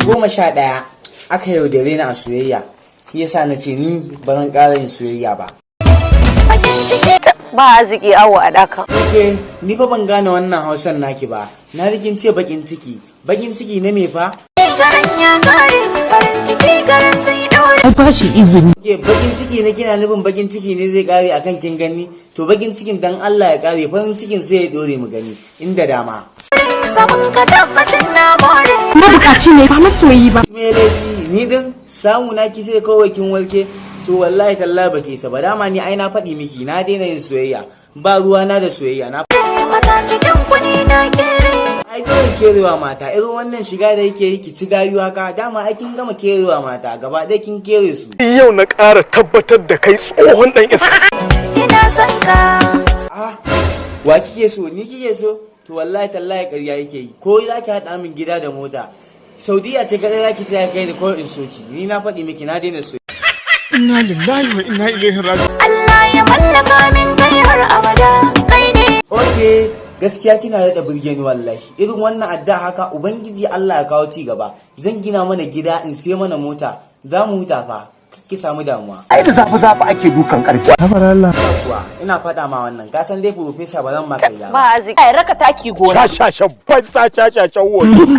11 aka yaudare ni a soyayya, shi yasa na ce ni ba zan ƙara yin soyayya ba. Bakin ciki. Ba arziki awo a daka. Ok, ni fa ban gane wannan Hausan naki ba. Na rikin ce bakin ciki. Bakin ciki na me fa? Garan ya kare, farin ciki garan zai dore. Ai ba shi izini. Ok, bakin ciki na kina nufin bakin ciki ne zai kare akan kin gani? To, bakin cikin dan Allah ya kare, farin cikin sai ya dore mu gani inda dama. Samun ka tabbacin na more. Mabukaci ne ba masoyi ba. Me lesi ni din samu na ki sai kawai kin warke. To, wallahi tallahi baki isa ba. Dama ni ai na faɗi miki na daina yin soyayya, ba ruwa na da soyayya na. Mata cikin kuni na kere. Ai dole kerewa mata irin wannan shiga da yake yi, ki ci gayu haka. Dama ai kin gama kerewa mata gaba ɗaya, kin kere su. Yau na ƙara tabbatar da kai tsohon ɗan iska. Ina son ka. Ah, wa kike so? Ni kike so? To, wallahi tallahi ƙarya yake yi. Ko za ki haɗa min gida da mota, Saudiya ce kaɗai za ki tsaya kai ni ko in soki. Ni na faɗi miki na daina so. Inna lillahi wa inna ilaihi raji'un. Allah ya mallaka min kai har abada. Kai ne. Ok, gaskiya kina daɗa burge ni wallahi. Irin wannan adda haka, Ubangiji Allah ya kawo ci gaba. Zan gina mana gida, in sai mana mota, za mu huta fa, ki samu damuwa. Ai da zafi zafi ake dukan karfi. Kuwa ina faɗa ma wannan, ka san dai professor, ba zan ma karya ba. Ba arziki. Ai raka taki gona. Shashashan banza, shashashan wofi.